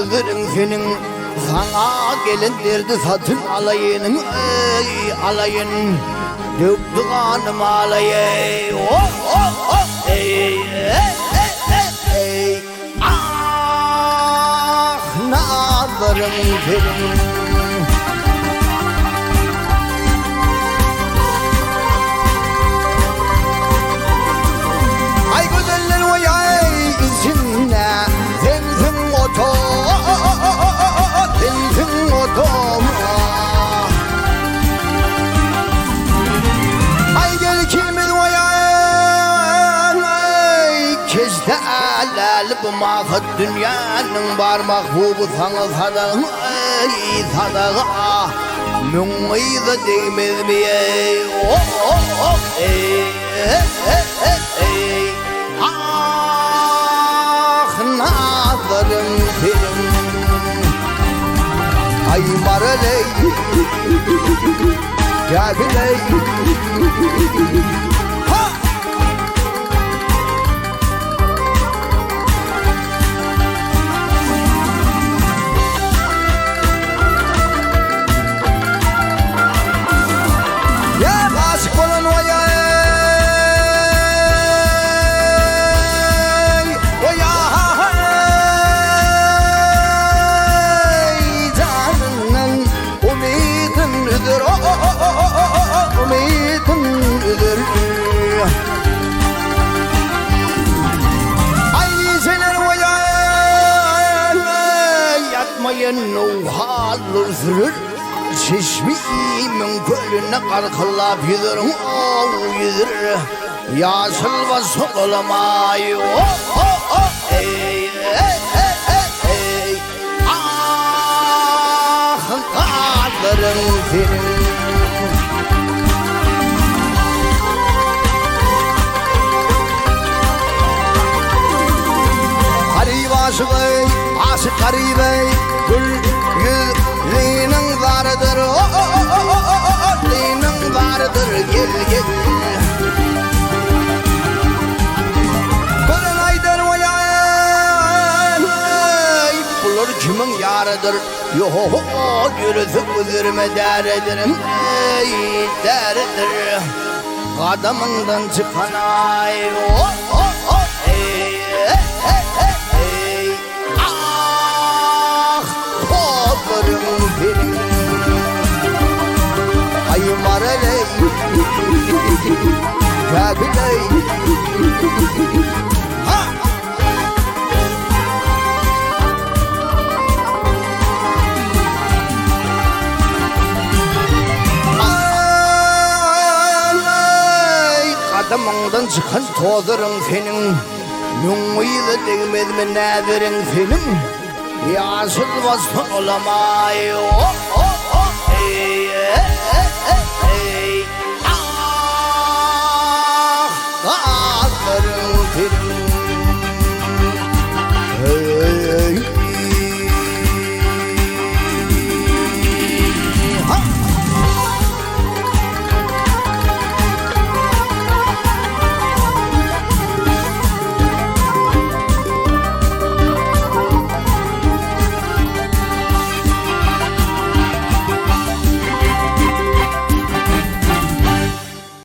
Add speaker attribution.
Speaker 1: gözleriň seniň Saňa gelen derdi satyn alaýyn eý alaýyn Dökdi ganym alaýyn o o o eý eý eý eý Ah nazaryň seniň. Aý gözeller oýaý içinde sensiň oto sensiň otom Aý gel ikimiz oýaý Kejde äläli bu mahat dünýäniň bar mahbuby saňa sadaga eý sadaga Müň gyza degmezmi eý o-o-o eý e-e-e-eý Ah nazaryň seniň Aý maral-eý Käkil-eý Ha! Ýa aşyk bolan oý Oý Janyndan umydyn üzer Umydyn üzer Aý gijeler oýan Ýatmaýan nowhallar sürür Çeşmimiň kölünde garkyllap ýüzer Ow ýüzer Ýaşyl baş sokalamaý O-o-o eý e-e-e-eý Ah gallaryň seniň. Garyp aşyk-eý, aşyk garyp-eý, Gül ýüzliniň zarydyr, o-o-o-o-o-o-liniň zarydyr, gel, gel. Gören aýdar oýan, eý, bular kimiň ýarydyr, Ýo-ho-ho, ýörese gözlerime däredir, eý, däredir. Gadamyňdan çykan aý, o-o-o, eý, e-e-e-eý, ah, tozlaryň seniň. Aý, maral-eý, käkil-eý, ha! Gadamyňdan çykan tozaryň seniň, Müň gyza degmezmi näzeriň seniň, Ýaşyl bassa olamaý, o-o-o, eý-e-e-e-eý.